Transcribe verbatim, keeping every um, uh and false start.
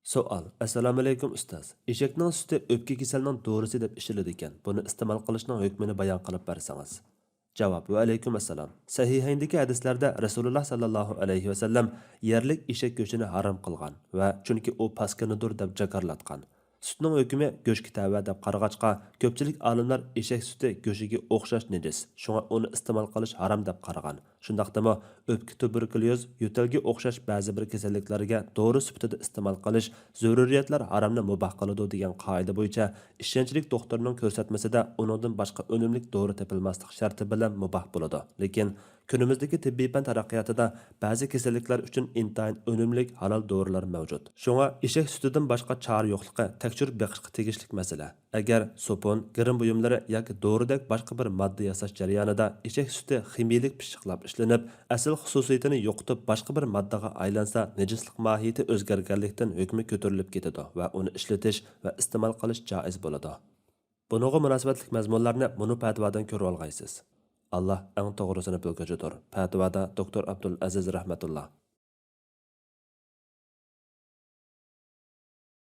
سوئال: ئەسسالامۇئەلەيكۇم ئۇستاز، ئېشەكنىڭ سۈتى ئۆپكە كېسەلنىڭ دورىسى دەپ ئىشلىنىدىكەن، بۇنى ئىستېمال قىلىشنىڭ ھۆكمىنى بايان قىلىپ بەرسىڭىز. جاۋاب: ۋەئەلەيكۇم ئەسسالام. سەھىھەيندىكى ھەدىسلەردە رەسۇلۇللا ساللاللاھۇ ئەلەيھى ۋەسەللەم يەرلىك ئېشەك گۆشىنى ھارام قىلغان ۋە چۈنكى ئۇ پاسكىنىدۇر دەپ جاكارلاتقان. سۈتنىڭ ھۆكمى گۆشكە تەۋە دەپ قارىغاچقا، كۆپچىلىك ئالىملار ئېشەك سۈتى گۆشىگە ئوخشاش نىجىس، شۇڭا ئۇنى ئىستېمال قىلىش ھارام دەپ قارىغان. شۇنداقتىمۇ، ئۆپكە تۇبېركۇليوز، يۆتەلگە ئوخشاش بەزى بىر كېسەللىكلەرگە دورا سۈپىتىدە ئىستېمال قىلىش زۆرۈرىيەتلەر ھارامنى مۇباھ قىلىدۇ دېگەن قائىدە بويىچە ئىشەنچلىك دوختۇرنىڭ كۆرسەتمىسىدە ئۇنىڭدىن باشقا ئۈنۈملۈك دورا تېپىلماسلىق شەرتى بىلەن مۇباھ بولىدۇ. لېكىن كۈنىمىزدىكى تېببىي پەن تەرەققىياتىدا بەزى كېسەللىكلەر ئۈچۈن ئىنتايىن ئۈنۈملۈك ھالال دورىلار مەۋجۇت. شۇڭا ئېشەك سۈتىدىن باشقا چارە يوقلۇقى تەكشۈرۈپ بېقىشقا تېگىشلىك مەسىلە. ئەگەر سوپۇن، گىرىم بۇيۇملىرى ياكى دورىدەك باشقا بىر ماددا ياساش جەريانىدا ئېشەك سۈتى خىمىيىلىك پىششىقلاپ ئىشلىنىپ، ئەسلى خۇسۇسىيىتىنى يوقىتىپ، باشقا بىر ماددىغا ئايلانسا، نىجىسلىق ماھىيىتى ئۆزگەرگەنلىكتىن ھۆكمى كۆتۈرۈلۈپ كېتىدۇ ۋە ئۇنى ئىشلىتىش ۋە ئىستېمال قىلىش جائىز بولىدۇ. بۇنىڭغا مۇناسىۋەتلىك مەزمۇنلارنى مۇنۇ پەتىۋادىن كۆرۈۋالغايسىز. ئاللا ئەڭ توغرىسىنى بىلگۈچىدۇر. پەتىۋادا دوكتور ئابدۇل ئەزىز رەھمەتۇللا.